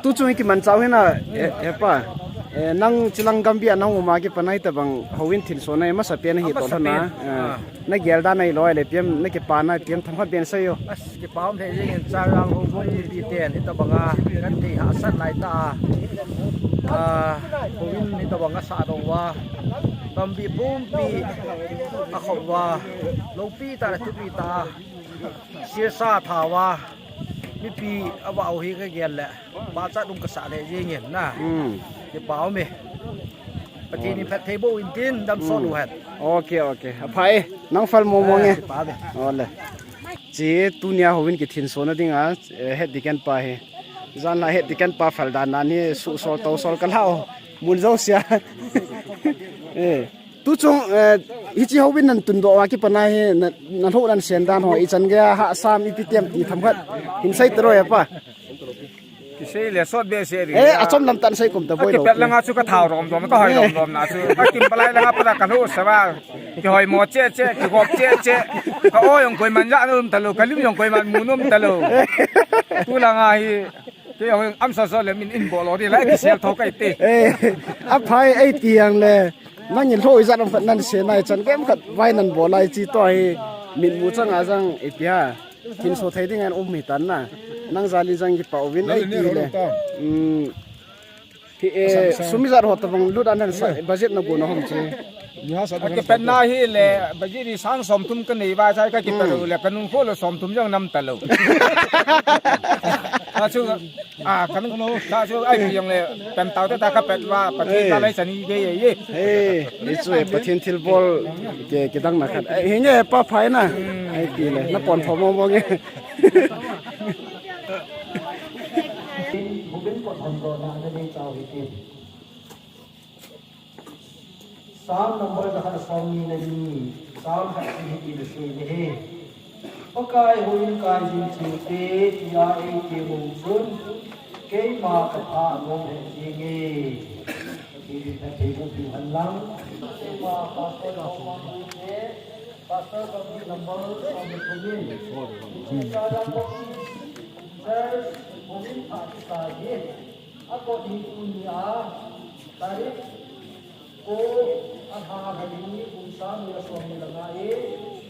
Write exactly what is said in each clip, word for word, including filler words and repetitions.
Tu chung i kimanchah u hina, eh, eh, pa. Eh, nang chilang Gambih a nang um a kipat na hitabang houin thinsona masa pen hi to thana. Eh, na gel dan a i loi le piam, na kipa na piam themkhat ben seiyo. As, kipa um thei jing in, Chavang Houbung mipi ten hitabang a kan thei hahsat lai ta. Ah, houin hitabang a sa dong uva. Gambih pumpi a khop uva. Loupi ta le thupi ta. Sesa tha uva. Mipi a vah u hi ka gel le. Pachat um ka sa le jing in na. Hmm. Kipa um e. Pathen in phatthei boh in tin damsot u hen. Okay, okay. Aphai, nang phal mo mo nge. Kipa um e. Ole. Chi tunia houin kithinsona dinga, eh, head deacon pa hi. Jan la head deacon pa phal dan dan hi su sol to sol ka lao. Mun jo sia. Eh. Tu chung, eh, hichi houin nan tundoh a kipat na hi, na, na lhoh nan sen dan ho, ichan gei a hahsam ipi tem ti themkhat hin sei tero ya pa. Kisei le sot behseh ri. Eh, achom lam tah in sei kum ta boi lo. Kipet langa chu ka thao rom rom, ka hoi rom rom na chu. Ka kim palai langa pat a ka lhoh sa va. Kihoi mo che che, kigop che che. Ka o jong koiman ja nom talou, ka lim jong koiman mu nom talou. Tu langa hi, kei jong am sa so le min in bol lo di la, kisel tho kai te. Eh, aphai ei ti jong le. Nangin lhoh ijat um khat nan sei nai chan gei khat vai nan bol lai chi to hi min mu chang a jang ipi ha. Thinso thei ding an um hi tan na. Nang jal in jang kipa uvin ei ti le. Um, hi, eh, sum ijat ho tabang lut an han sa, budget na go na hom chi. Akipat na hi le, budget hi sang som thum ka nei vai chai ka kipat u le ka nung kho lo som thum jong nam talou. Achu A, kan, ta chu ai pi jong le, pen tau te ta ka pet va, Pathen ta lai chani ge ye ye. Hey, i chu e Pathen thilbol ke, kidang na khat. Eh, hi nge pa phai na. Ai pi le, na pon pho mo mo nge. Psalm number jakhat le somni le ni, Psalm khat hi hiti hin asei ahi. Pakai houin kai jing ching te, tia eiti mong chun, keima kapha nom lheh jenge. Hiti hin athei bu piu hen lang. Keima Pastor Lhomang Guite, Pastor Committee number somni le thum in. Church houin pha kisa hi. Akot hi tunia, tarik ko, alha lha ni, kum sang ni le somni le nga e,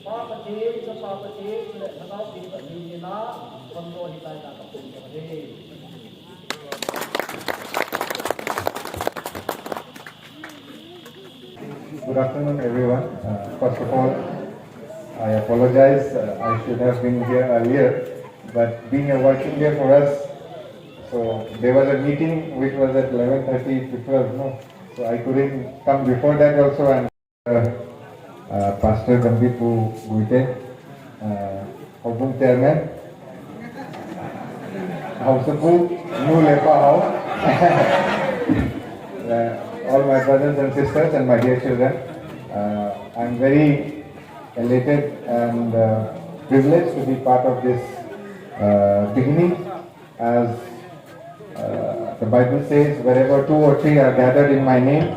Pa Pathen, Chapa Pathen, chule Lhagao Theng Pathen mina, khondoh hitai tia kapon ahi. Good afternoon, everyone. Uh, first of all, I apologize. Uh, I should have been here earlier, but being a working day for us, so there was a meeting which was at eleven thirty to twelve, no? So I couldn't come before that also, and, uh, uh, Pastor Gambih Pu Guite, uh, Houbung Chairman, Haosapu, Nu le Pa Hao. Uh, all my brothers and sisters and my dear children, uh, I'm very elated and, uh, privileged to be part of this, uh, beginning. As, uh, the Bible says, "Wherever two or three are gathered in my name,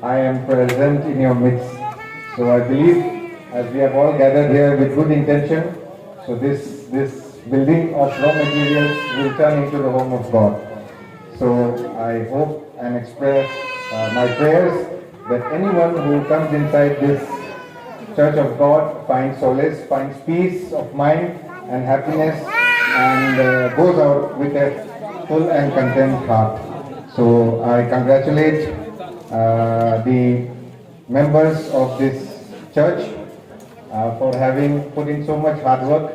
I am present in your midst." So I believe, as we have all gathered here with good intention, so this, this building of raw materials will turn into the home of God. So I hope and express, uh, my prayers that anyone who comes inside this Church of God finds solace, finds peace of mind and happiness, and, uh, goes out with a full and content heart. So I congratulate, uh, the members of this church, uh, for having put in so much hard work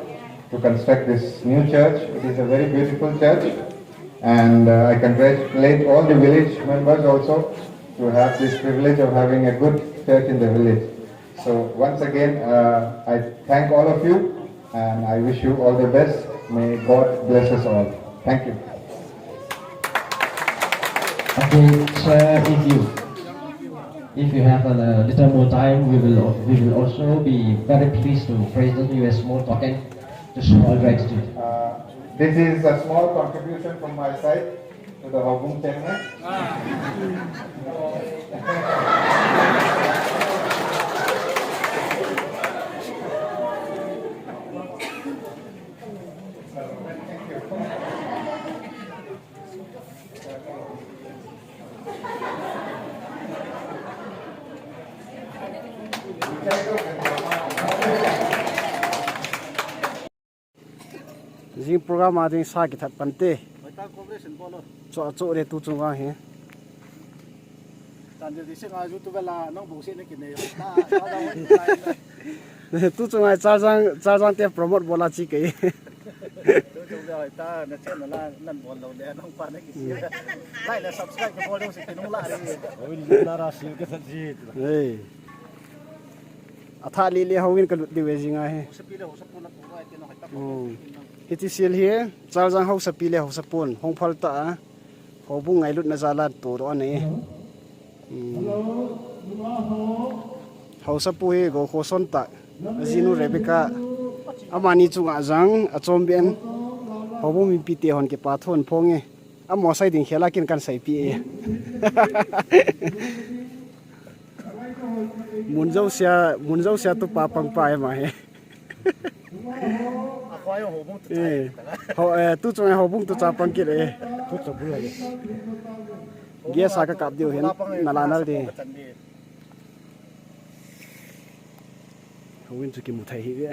to construct this new church. It is a very beautiful church, and, uh, I congratulate all the village members also to have this privilege of having a good church in the village. So once again, uh, I thank all of you, and I wish you all the best. May God bless us all. Thank you. Okay, sir, if you, if you have a little more time, we will, we will also be very pleased to present you a small token to show our gratitude. Uh, this is a small contribution from my side to the Houbung Chairman. Jing program a ding sa kithat pante. Hoita cooperation bol lo. Cho cho le tu chunga hi. Chandel district a YouTube la nang bung se ne kinei. Ta, ta, ta, ta. Tu chunga Chaljang, Chaljang te promote bola chi kei. Tu chunga hoita na channel la nan bol lo le nang pa na kisi. Like le subscribe ke bol lo se kinung la re. Oi, na ra sil ke sa ji. Hey. Atha lele houin kalut diu e jinga hi. Housapi le housapu na tu ai te no hai ta. Hmm. Hiti sil hi, Chaljang housapi le housapun, hung phal ta a, houbung ngailutna jal a todoh anei. Hmm. Housapu hi Gokho Sontak, ajinu Rebecca, amani chunga jang, achom ben, houbung mipi te hon kipa thon phong e. Amo sai ding khela kin kan saipi e. Mun jousea, mun jousea tu pa pang pa e ma he. Akhoi houbung tu. Eh, ho, eh, tu chunga houbung tu cha pang kit e. Tu cha bu le. Gas a ka kap diu hin, na la nal di. Houin chu kimu thei hi ve.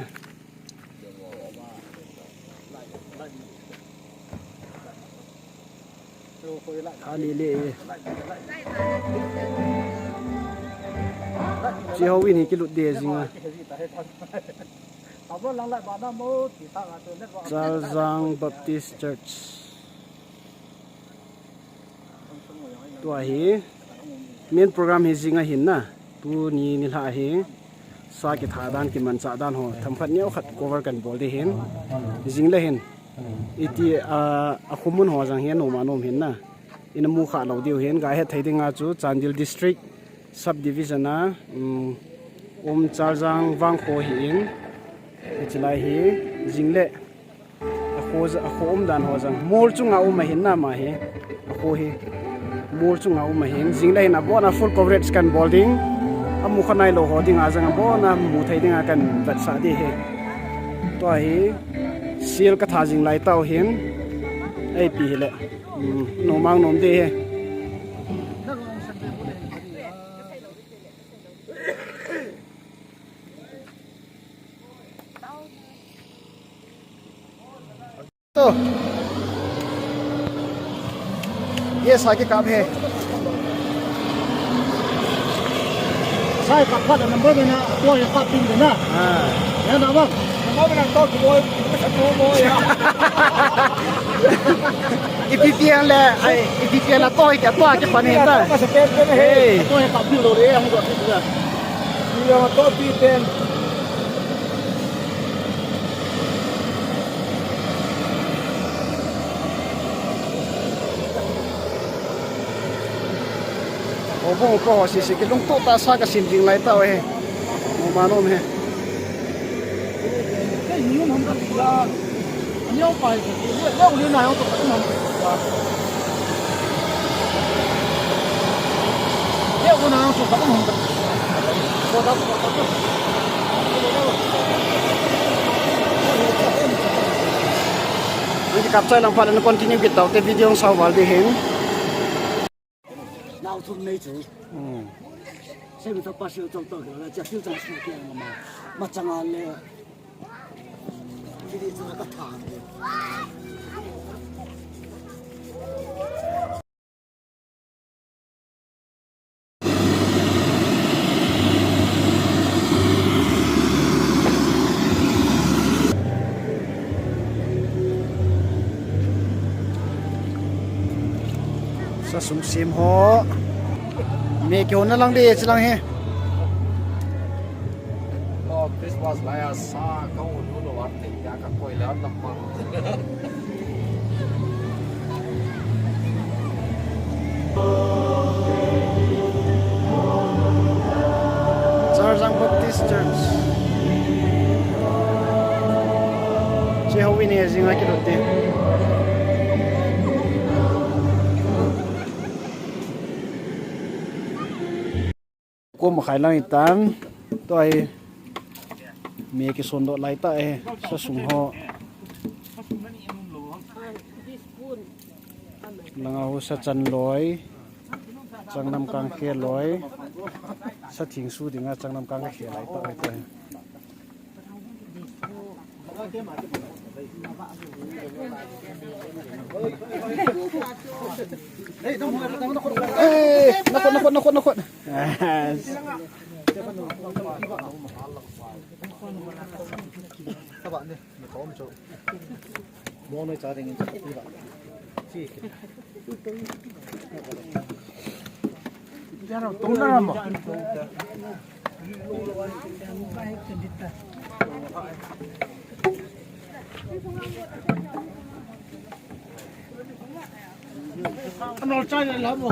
Tha lele e. Chi houin hi kilut de jinga. Chaljang Baptist Church. Tua hi main program hi jinga hin na. Tuni nilhah hi sa kitha dan, kimanchah dan ho themkhat neokhat cover kan bol di hin. Jing le hin. Iti a, akhumun ho jang hi anom anom hin na. Ina mu kha lo diu hin. Ga het thei dinga chu Chandel District Subdivision a, um, um Chaljang vangkho hi in. Hichi lai hi jing le. Akho, akho umdan ho jang. Mol chunga um ahin na ma hi. Akho hi. Mol chunga um ahin. Jing le hin abona full coverage kan bol ding. Amu kha nai lo ho dinga jang abona mu thei dinga kan vetsah di hi. Tua hi. Sil ka tha jing lai tau hin. Ei pi hi le. Hmm, nom ang nom di hi. To. Ye sa ke kap he. Sai kap phat number na, to ye kap pin na. Ah. Ya na bang. Number na to boy, sa to boy ya. Ipi pi ang le, ai, ipi pi ang le to, ika to, ake pa ni ta. Hey. To ye kap pin lo le, ang to pin na. Ni ya to pin pen. Houbung upa ho sese kilungtoh tah sa kasim jing lai tau hi. Nom anom hi. Kapchai lang phat na continue kit tau te video sao val di hin. Nau thum nei chu. Hmm. Sei mi ta pa siu chau to ke la cha siu chang siu ke ma. Ma chang a le. Ki di chu ka tha. Sa sum sim ho. Me kyo na lang de, chi lang he. Oh, Christmas lai a sa ka u nu lo ar te ya ka koi le an lam pa. Charzang Baptist Church. Che ho win he jing a ki lo te. Kom khai lang itan, tua hi, me kisun doh lai ta e, sa sung ho. Langa ho sa chan loi, chang nam kang khe loi. Sa thing su dinga chang lam kang ka khel lai ta, ta. Eh, nakot, nakot, nakot, nakot. Anol chai le lam mo.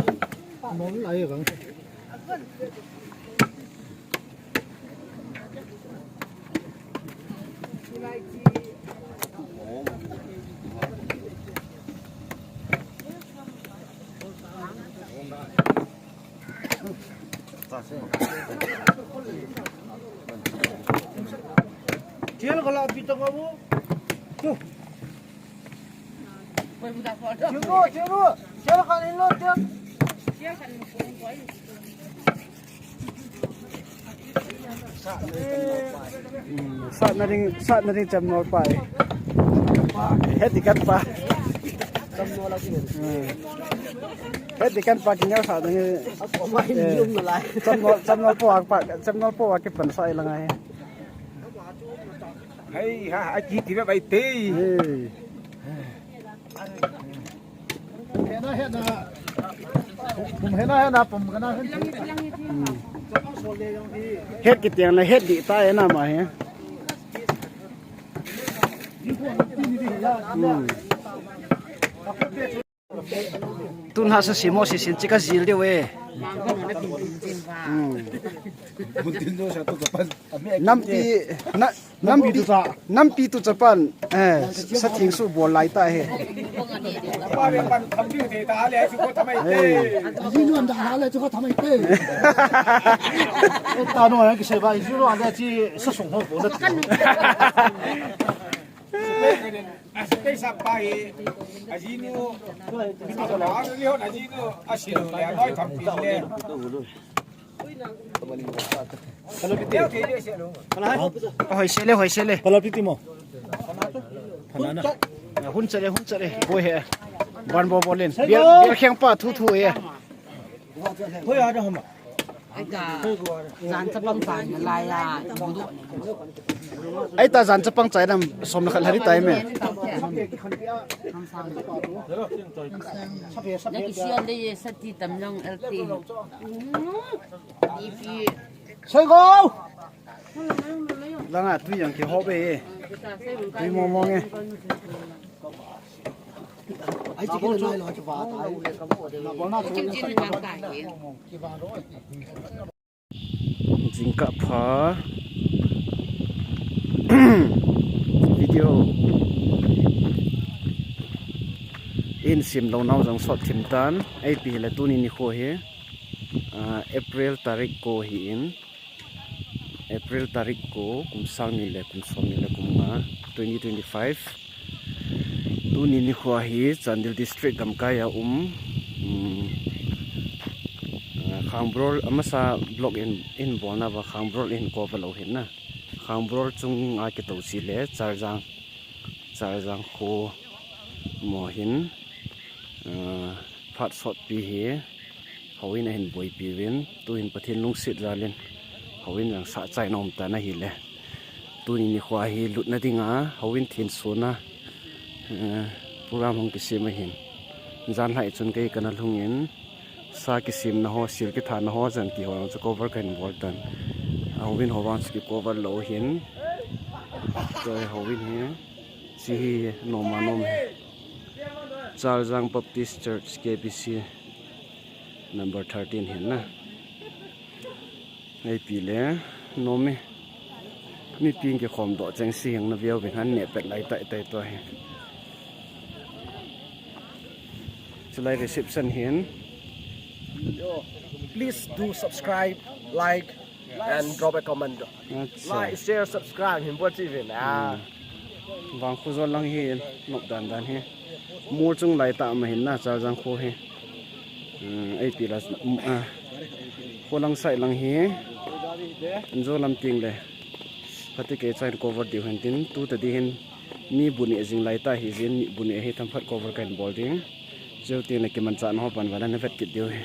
Anol lai vang. Chel kala pi tang amu. Tu. Chel ro, chel ro. Chel kan in lo chel. Sat na ding, sat na ding cham nol pa. Heti kan pa. Heti kan pa kin yau sat na ding. Cham nol po ak pa, cham nol po ak ki pan sa ilang ai. Hai ha, aki ti ba bai te. Hena, hena. Pum hena, hena, pum kana hen. Het kiti ang la het di ta ena ma he. Tun ha sa simo si sin chika zil de we. Nampi, na, Nampi tu cha. Nampi tu cha pan, eh, sa thing su bol lai ta he. Jinu anda hala chu kha thamai te. Ta no ya ki se ba, jinu anda chi sa sung ho bol ta. Asitei sa pa hi, ajinu, mi tu cha la, ajinu, asilu le, noi thampi le. Hoi se le, hoi se le. Pala piti mo. Hun chale, hun chale. Boi he. Ban bo bolin. Biar, biar kheng pa thu thu e. Hoi ada hama. Jan chapang chai na lai a. Ai ta jan chapang chai dam som na khat hari tai me. Naki sian de ye sati tam long L T. Soi go. Langa tui yang ki hobe. Tui mo mo nge. Ai chi ki lai lo chi ba ta. Jingkah pha. Video in sim lo nau jong sot thim tan. Ipi le tuni nikho hi, ah, April tarik ko hi in. April tarik ko, kum sang ni le kum som ni le kum nga, twenty twenty-five. Tuni nikho hi Chandel District gamkai a um, um, ah, Khangbrol amasa block in, in bolna va Khangbrol in ko va lo hin na. Khangbrol chung a kito si le Charzang, Charzang kho mo hin, ah, phat sot pi hi. Houin ahin boipi uvin, tuhin Pathen lungset jalin, houin jong sah chai nom tan ahile. Tuni nikho hi lutna dinga, houin thin suna, eh, program hung kisem ahin. Janlhah chun kei kana lhungin, sa kisemna ho, sil kithana ho, jan kiho jong chu cover kahin bol tan. Houin ho vang chu ki cover lou hin. Choi houin hi, chi hi nom a nom hi. Charzang Baptist Church K B C. Number thirteen hin na. Ipi le, nom e. Mipi kikhom doh cheng si hing na view vin han ne pet lai tai tai to hi. Chulai reception hin. Please do subscribe, like, and drop a comment. Acha. Like, share, subscribe, hin bol chi vin. Ah. Hmm. Vangkho jol lang hi, nop dan dan hi. Mol chung lai ta ma hin na, Charzang kho hi. Hmm, ipi la, hmm, ah. Kolang side lang hi. Anjo lam ting le. Phatecha in cover diu hen tin, tu tadi hin mi bu neh jing lai ta hi jin, mi bu neh hi thamphat cover kahin bol ding. Cheu tin le kimanchah na ho pan vana na vet kit diu hi.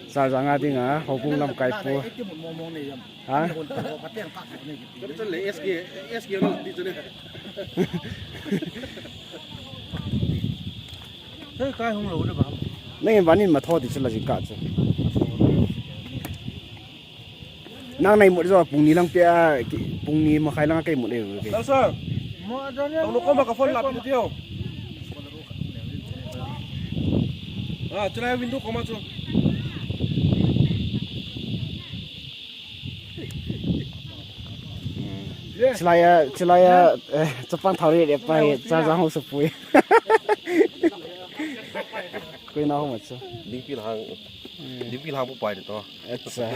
Sa janga dinga, houbung lamkai pu. Ha? Kan chun le S K, S K lo di chun. Hei, kai hung lo de ba? Nang vanin ma tho di chun la jing ka chu. Nang nai mut jo pung ni lang pia, pung ni makhai lang kai mut e. Sir, sir. Tong lo ko ma ka phone la pin tio. Ah, chulai window ko ma chu. Chulai a, chulai a, eh, chapang thau ri le pai, cha jang ho su pui. Koi na ho ma chu. Dingpi lang, dingpi lang pu pai de to. Acha.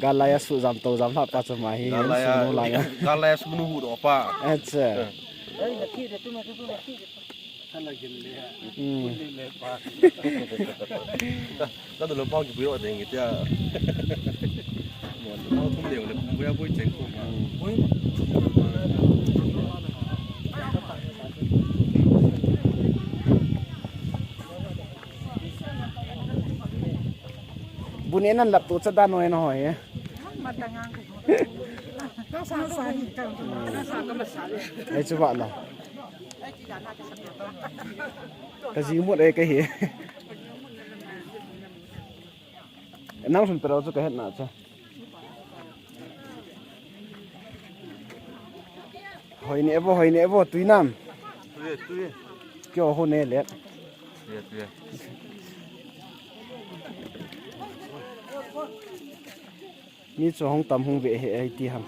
Gal lai a su jam to jam lha pa chu ma hi. Gal lai a, su nu lai a. Gal lai a su nu hu do pa. Acha. Hmm. Ka dolo pau ki pui lo ding tia. Mo lo thum le le pui a pui cheng ko ma. Pui. Bu neh nan lap tu cha da noi na hoi. Ai chu ba la. Ka jing mut e ka hi. Nang sun pero chu ka het na cha. Hoi ne vo, hoi ne vo, tui nam. Tui, tui. Kyo ho ne le. Tui, tui. Mi chu hung tam hung ve he ai ti ham.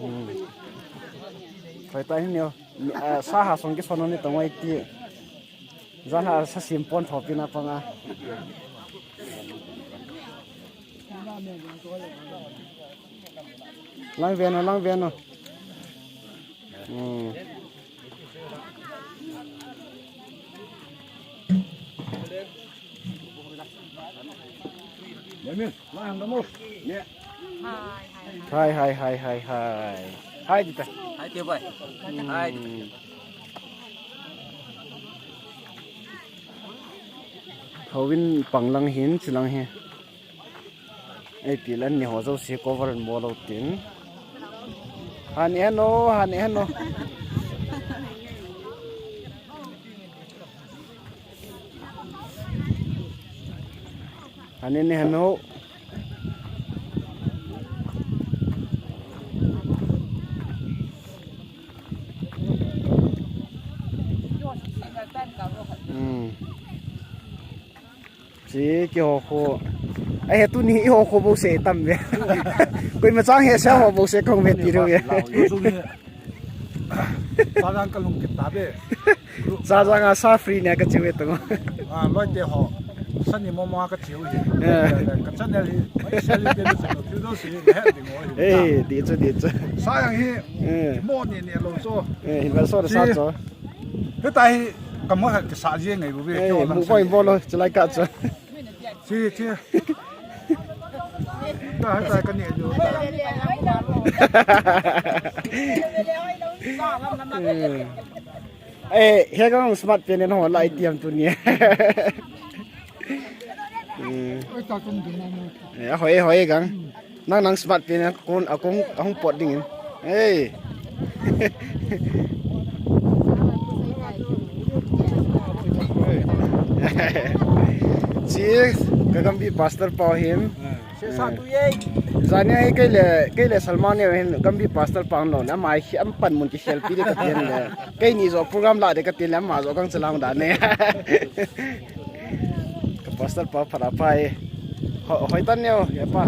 Hmm. Khoi ta hin neo. Mi, ah, sa ha song ki sono ni tong ai ti. Jan ha sa sim pon tho pina panga. Lang ve no, lang ve no. Hmm. Hai, hai, hai, hai, hai. Hai, Dita. Hai, Tio Bai. Hai. Hmm. Houin pang lang hin, chilang hi. Ei, pilan ni ho jouse cover an bol lou tin. Han en o, han en o. Han en ni han o. Hmm. Chi, keiho kho. Ahi, tuni eiho kho bouseh tam ve. Koima chang hesel ho bouseh kahung ve ti diu ve. Sa jang kalung kit ta ve. Sa jang a sa free ne kachi ve tong. Ah, loi te ho. Sa ni mo mo kachi u hi. Eh. Ka channel hi. Mai sa li te lu sa lu tu do si he ding o hi. Eh, di chu, di chu. Sa jang hi. Eh. Mo ni ni lo chu. Eh, hin val so sa chu. Hita hi kamu ha kisa ji ngai bu ve. Eh, mu poi bolo, chulai ka chu. Chi, chi. Ta ha ta ka ni ju. Eh, he ka smart pen no lai tiam tuni. Eh, hoi, hoi gang. Nang, nang smart pen a kon, a kong, ahung pot ding in. Hey. Chi, ka Gambih pastor pa hin. Sesa tu ye. Jani ai kei le, kei le Salman ne hin Gambih pastor pa lo na mai hi am pan mun ki selfie de ka tin le. Kei ni jo program la de ka tin le ma jo gang chalang da ne. Ka pastor pa phat a pai. Ho-, hoi tan neo, ya pa.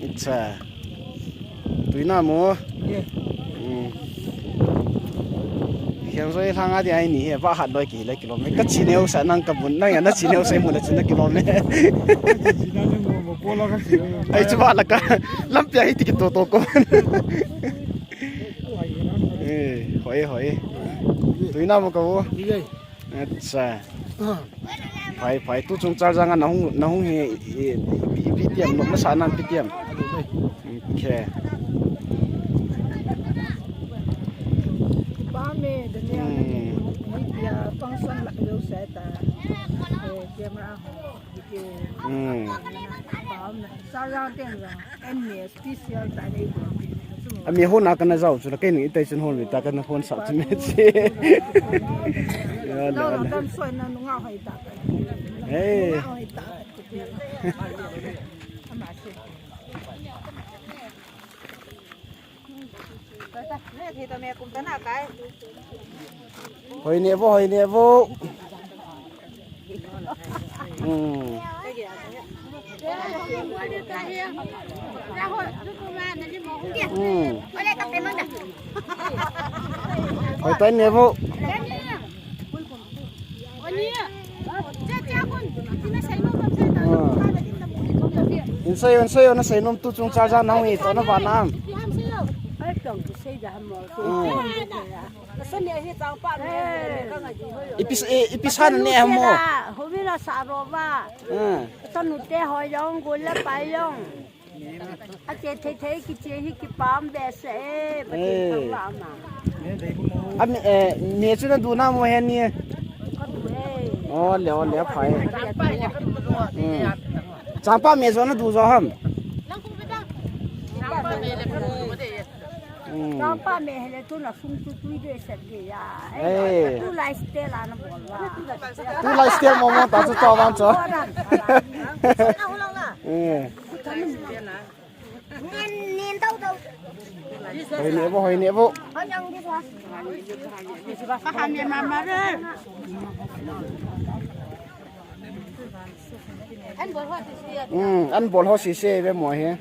Acha. Tui na mo. Ye. Hmm. Yang joi lhang a dia ini he, va hat loi kile kilom. Ka chineu sa nang ka bun, nang ya na chineu sa mun na chin na kilom. Ai chu ba la ka. Lampi a hi ti kito to ko. Eh, hoi, hoi. Tuina mo ka bo. Acha. Phai, phai. Tu chung char jang a na hung, na hung hi, i, i, ipi, ipi tiam, na sa nan ipi tiam. Okay. Ba me, Daniel, Hmm. ni dia function la yo sa ta. Eh, camera ho, video. Hmm. Ba me, sa jang teng jang. An me special ta nei ko. Ami hon a kana jao chu la kei ni itai chun hon ta kana hon sa chu me chi. Ya la. Dam soi na nunga hoi ta. Hey. Nunga hoi ta. Ama si. Hoi ne vo, hoi ne vo. Hmm. Hmm. Hoi tai ne vo. Insei, insei, na sei nom tu chung char jang na hung i to na ba nam. Ipi, ipi sa na ne mo. Hovina sa ro ba. Sa nu te ho yong, gol la pa yong. A che thei thei ki che hi ki pam be se e, pa che thang la ma. A mi, eh, mi chu na du na mo he ni. Ka du he. O le, o le, phai. Changpa mi chu na du jo ham. Changpa mi le pa du de. Changpa mi he le tu na sung tu tu de se de ya. Tu lifestyle a na bol wa. Tu lifestyle mo mo ta chu to ban cho. Hoi ne vo, hoi ne vo. Hmm, an bol ho sisi ve mo he.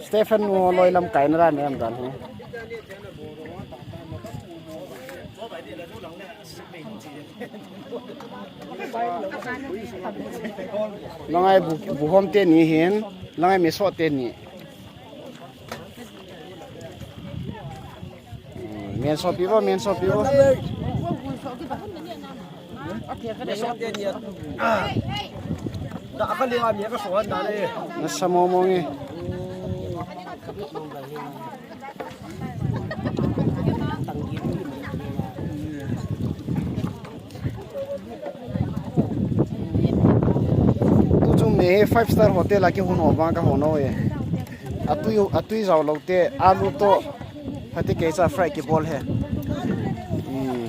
Stephen ngo loi lam kai na ran ram dan he. Langai bu, bu hom te ni hin, langai mi so te ni. Men so pi bo, men so pi bo. Na sa mo mo nge. Tu chung me five star hotel a ki hun ho ba ka hono e. Atui, atui jao lo te, alu to. Hati ke cha fry ki bol he. Hmm.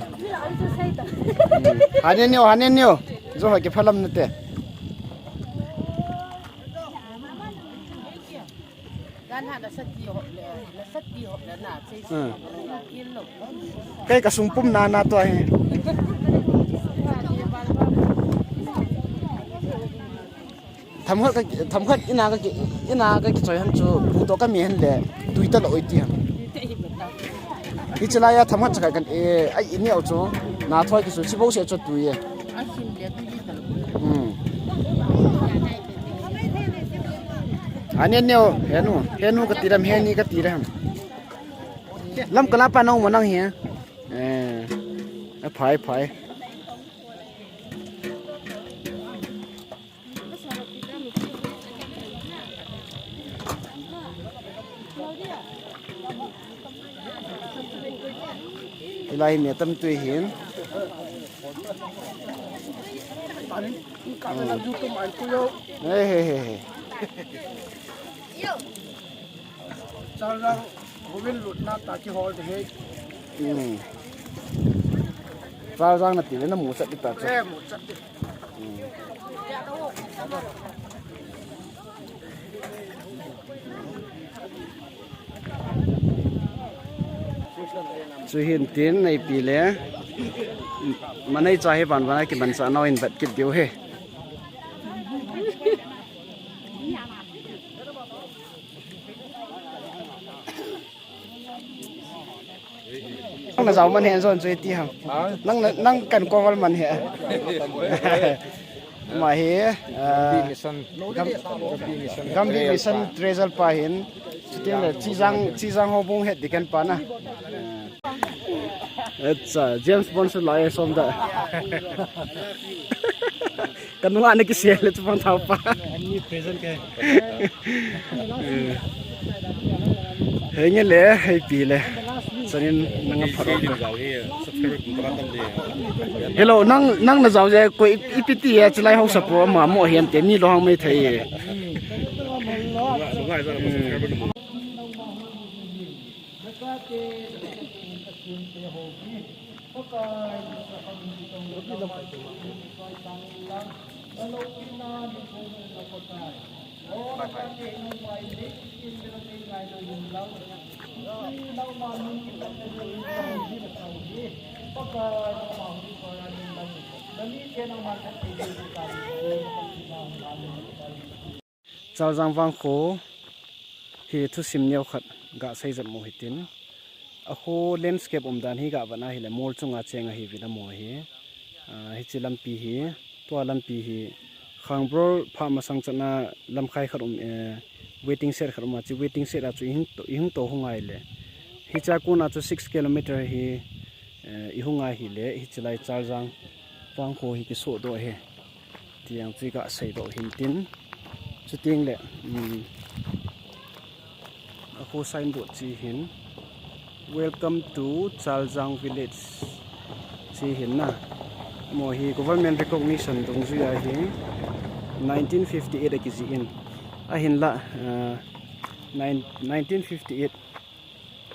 Hmm. Hane neo, hane neo. Jo ha ki phalam na te. Gan ha na sati hop le, na sati hop le na, sei sei. Hmm. Kil lo. Kai ka sung pum na na to he. Themkhat ka, themkhat ina ka, ina ka kichoi ham chu, bu to ka mi hen le, tui ta lo oi ti ham. Hiche lai a themkhat cha ka kan, eh, ai ini au chu, na thoi ki chu, chi bo se chu tui e. Hmm. Ani neo, henu, henu ka ti ram, heni ka ti ram. Lam ka la pa nong mo nang hi. Eh, a phai, phai. Hilai hi mi tam tui hin. Hey, hey, hey, hey. Char jang, hovin lutna ta kihol te he. Hmm. Char jang na ti le na mu chat ta chu. Eh, mu chat. Hmm. Chu hin tin nei pi le. Manei cha hi van van a ki ban cha nau in bat kit diu he. Jao man hen jon chu ti ham. Nang, nang kan ko val man he. Ama hi, ah, Mission. Gam-, Gambih Mission treasure pa hin. Chuting le Chijang, Chijang Houbung het ding kan pa na. Acha, James Bond su lai som da. Kanunga na kisel le chupang thau pa. Ani present ke. Henge le, hei pi le. Sanin nang a phat. Hello, nang, nang na jao je, koi i-, ipi ti e, chilai hausa pu ama mo hiam te, mi lo hang mai thei e. Chaljang vangkho hi thusim neo khat ga sei jep mo hitin. A kho landscape umdan hi ga vana hile mol chunga cheng ahi vin amo hi. Ah, hichi lampi hi, tua lampi hi, Khangbrol pha masang chana lamkhai khat um, eh, waiting shed khat um a, chi waiting shed a chu ihung to, ihung to hung ai le. Hicha kona chu six kilometer hi, eh, ihung ai hile, hichi lai Chaljang vangkho hi kiso do he. Tiang chi ga sei do hin tin. Chuting le, um, a kho signboard chi hin. Welcome to Chaljang Village. Chi hin na. Mo hi government recognition dungjuia hi nineteen fifty-eight a kiji in. Ahin la, uh, nine, nineteen fifty-eight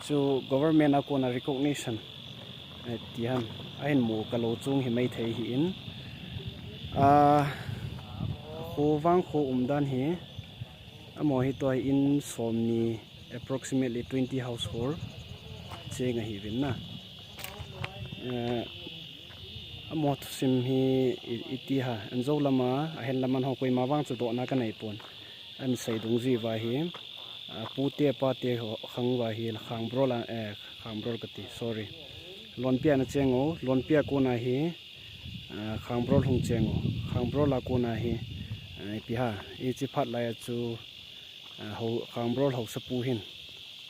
chu government a kona recognition, eh, ti ham. Ahin mu ka lo chung hi mai thei hi in. Ah, kho vangkho umdan hi. Amo hi tua in somni, approximately twenty household cheng ahi vin na. Eh, amo thusim hi i, iti ha, an jo lama, ahen laman ho koima vang chu dohna ka nei pon. An sei dungjuiva hi, a, pute pate ho khangva hi Khangbrol a, eh, Khangbrol kati, sorry. Lonpia na cheng o, Lonpia kona hi, a, Khangbrol hung cheng o. Khangbrol a kona hi, a, ipi ha, ichi phat lai a chu, a, ho, Khangbrol hausapu hin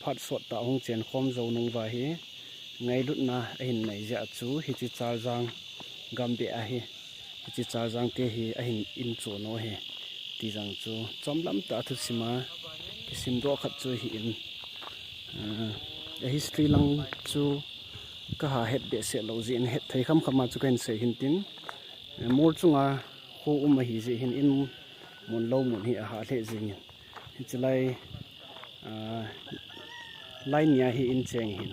phat sot ta hung chen khom jo nungva hi ngailutna ahin nei jeh a chu hichi Chaljang gam beh a hi, hichi Chaljang te hi ahin in cho no hi ti jang chu chomlam ta a thusim a kisim doh khat chu hi in, a, a history lang chu ka ha het behseh lou jeh in het thei kham kham a chu ka hin sei hin tin, a, mol chunga kho um ahi jeh hin in mun lo mun hi a ha lheh jing in. Hichi lai, ah, lai nia hi in cheng hin.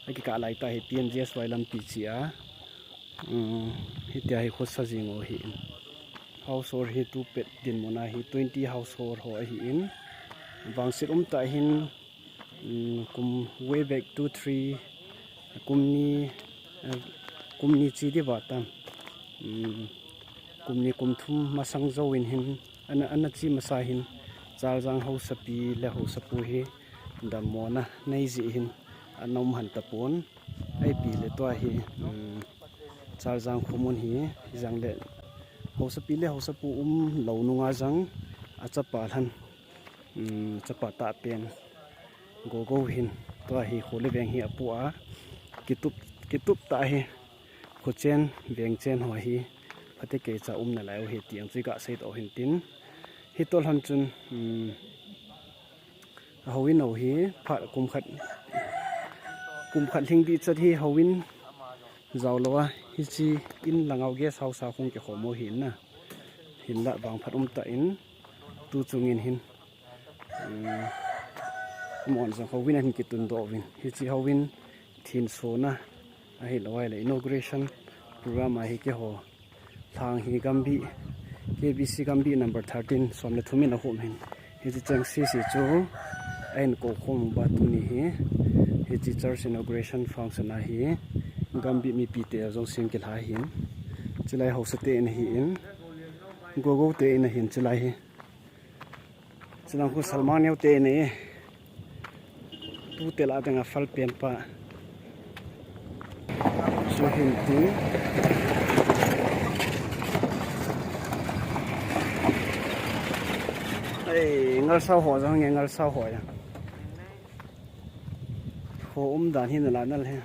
Aki ka lai ta hi P M G S Y lampi chi a. Um, hitia hi khosa jing o hi in. Household hi tu pet dinmun a hi twenty household ho ahi in. Vangset um ta hin, um, kum way back two three, kum ni, eh, kum ni chi di va tam. Um, kum ni kum thum masang jo in hin, ana, ana chi masa hin, Chaljang hausapi le hausapu hi, dammona nei jeh hin, ana um han tapon, ahi pi le tua hi, um, Chaljang khomun hi, hijang le, hausapi le hausapu um lou nunga jang, a chapa lhan, um, chapa ta pen, Gogo hin, tua hi kho le veng hi apu a, kitup, kitup ta hi, kho chen, veng chen ho hi, phate kei cha um na lai u hi ti ang chi ka sei to hin tin. Hi to lhan chun, um, a ho in ho hi, phat kum khat, kum khat hling di chat hi ho in jao lou a, hichi in lang au guest house a khung ke kho mo hi na. Hin la vang phat um ta in, tu chung in hin. Um, mon jong ho in ahin kitun doh uvin. Hichi ho in thin sona ahi lou a le inauguration program ahi ke ho. Thang hi Gambih, K B C Gambih number thirteen, som le thum in a hum hin. Hichi cheng sisi chu ahin ko khom ba tuni hi. Hichi church inauguration function ahi. Gambih mipi te jong sing kilha hin. Chilai hausa te in hi in. Gogo te in hin chilai hi. Chilang khu Salmang Neo te nei. Tu te la tenga fal pen pa. Chu hin tin. Ei, ngalsau ho jong nge, ngalsau ho jong. Ho umdan hin la nal he.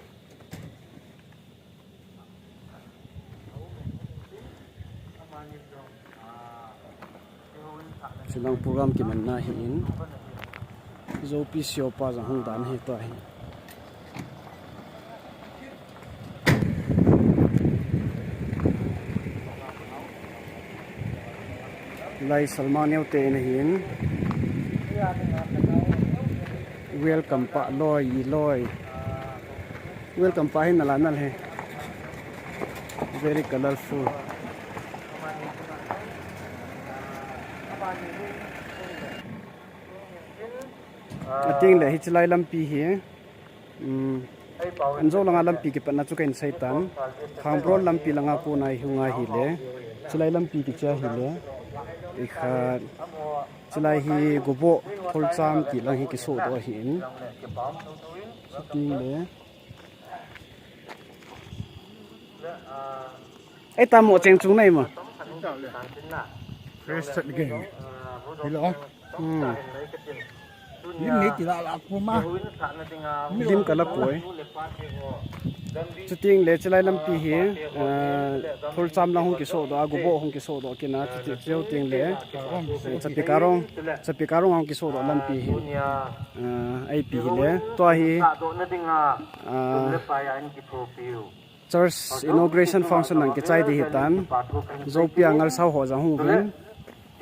Chulang program kimanna hi in, Zopi siopa jong hung dan hi tua hi. Lai Salma Neo te in ahin. Welcome pa loi, i loi. Welcome pa hin ala nal he. Very colorful. Ating le hi chilai lampi hi. Um, anjo langa lampi kipatna chu kahin seitan. Khangbro lampi langa kona hi hung ahi le. Chilai lampi kicha hi le. Ikhat. Chilai hi Goboh, Tholcham ti lang hi kisoh doh ahin. Chuting le. Ei, tamo cheng chung nai ma. Fresh chat again. Hello. Hmm. Lim nei ti la la puma. Lim ka la poi. Chuting le chilai lampi hi, ah, Tholcham lang hung kisoh doh, a Goboh hung kisoh doh kina, chuti cheu ting le, eh, Chapi Karong, Chapi Karong hung kisoh doh lampi hi, ah, eipi hi le, tua hi, ah, Church inauguration function nang kichai di hitan. Zopi a ngalsau ho jong hung uvin.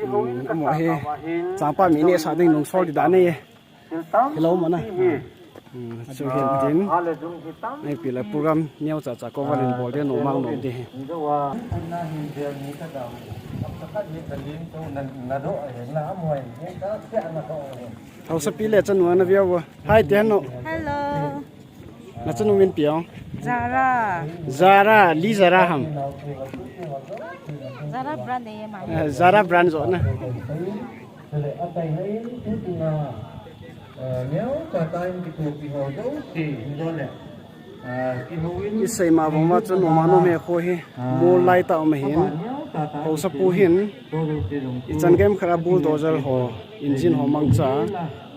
Hmm, amo hi. Changpa mi neh sah ding nung sol di dan e. Hello, mana. Hmm, chu hin tin. Eipi le program neocha cha cover in bol de no mang nom di hi. Hausapi le chanu ana via vo. Hi, Tiano. Hello. Nachanu min pi ong? Zara. Zara, li Zara ham? Zara brand e ma. Eh, Zara brand jo na. Isei ma vang ma chu noma nom he kho hi. Mol lai ta um hin. Hausapu hin. Ichan game khara bulldozer ho. Engine ho mangcha.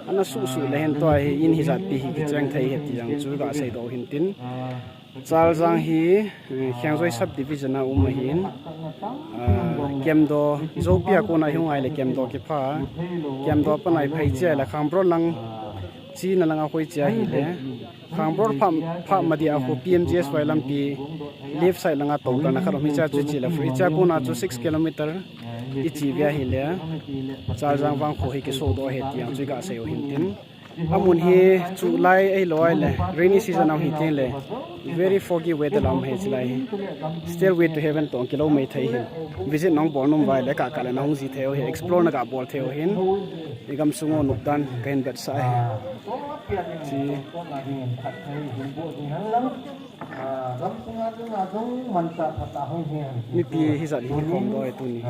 Ana suh suh le hin tua hi in hijat pi hi kicheng thei he ti jang chu gasei doh hin tin. Chaljang hi, eh, Khengjoi subdivision a um ahin, ah, Kemdo, Zopi a kona hi hung ai le Kemdo kipha, Kemdo a panai phai chia le Khangbro lang, China langa hoi chia hi le, Khangbro pha, pha ma dia khu P M G S Y lampi, left side langa to kana khat um hi chia chu chi le, free chia kona chu six kilometer, i chi via hi le, Chaljang vang khu hi kisoh doh he ti jang chu gasei u hin tin. Amun hi chu lai ei loi le, rainy season a hi tin le, very foggy weather lam he chilai hi. Stairway to Heaven tong kilo mai thei hin. Visit nong bol nom vai le ka ka le nong ji thei u hi, explore na ka bol thei u hin. I gam sungo nupdan kahin vetsah hi. Chi. Mipi hijat hi khom doi tuni.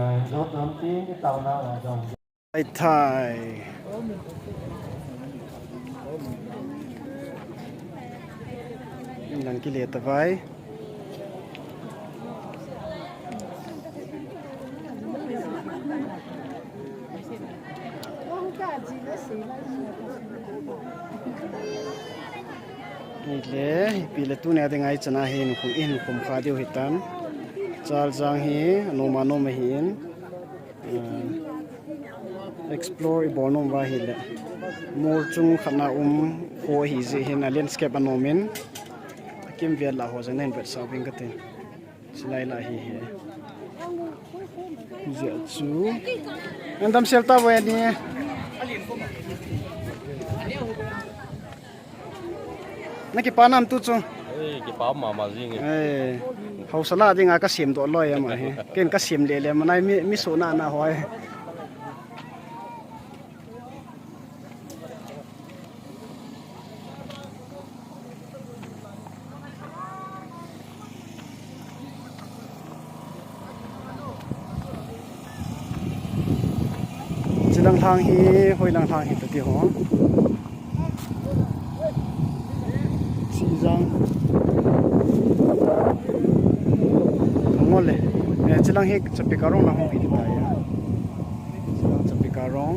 Thai thai. Nang kile ta vai. Nile, ipi le tuni a dinga ichan a hi nukum, i nukum kha diu hitan. Chaljang hi, anoma noma hin. Ah, explore i bol nom uva hi le. Mol chung khat na um ho hi jeh hin a landscape anom in. Akim vel la ho jeng nen vetsah ving katin. Silai la hi hi. Jeh chu. An damsel ta uve ni. Na kipa nam tu chu. Eh, kipa mama jing e. Eh, hausa la dinga ka sem doh loi ama hi. Ken ka sem le le manai mi, mi so na na hoi. Chilang thang hi, hoilang thang hi tati ho. Chijang. Ngole. Eh, chilang hi Chapikarong lang hung hi ta ya. Chilang Chapikarong.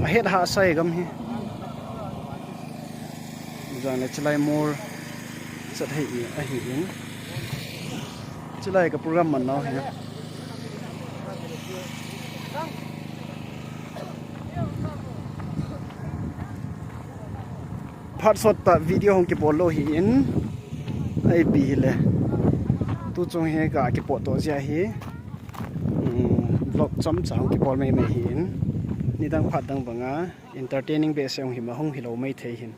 Ahet ha sai gam hi. Jang le chilai mol chat hi ahi in. Chilai ka program man nau hi. Phat sot ta video hung kibol lou hi in. Ipi hile. Tu chung hi ka kipot to jia hi. Um, vlog chomcha hung kibol mai mai hi in. Nidang phat dang banga entertaining behseh hung hi ma hung hilou mai thei hin.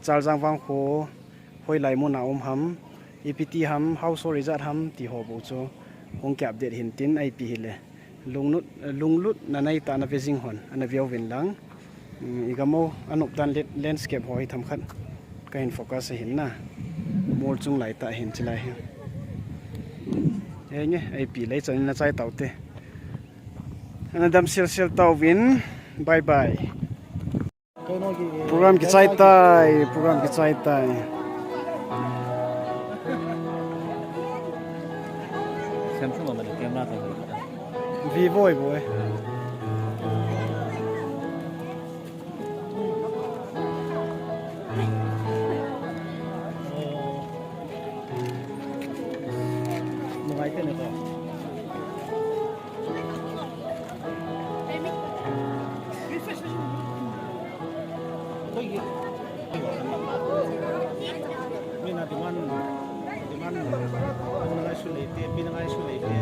Chaljang vang kho hoilai muna um ham, ipi ti ham, how sorry jat ham, ti ho bou chu hung ki update hin tin ipi hile. Lunglut, lunglut na nei ta na vejing hon, ana view vin lang. Um, i gam u, anop dan le-, landscape ho hi themkhat ka hin focus ahin na. Mol chung lai ta hin chilai hin. Enge, ipi lei chan na chai tau te. Ana dam sil sil tau vin. Bye bye. Program kichai tai, program kichai tai. Samsung a mani camera tai. Vivo i bo e. Nungai te ne ko. Mina demand, demand, demand ngai su leite, mina ngai su leite.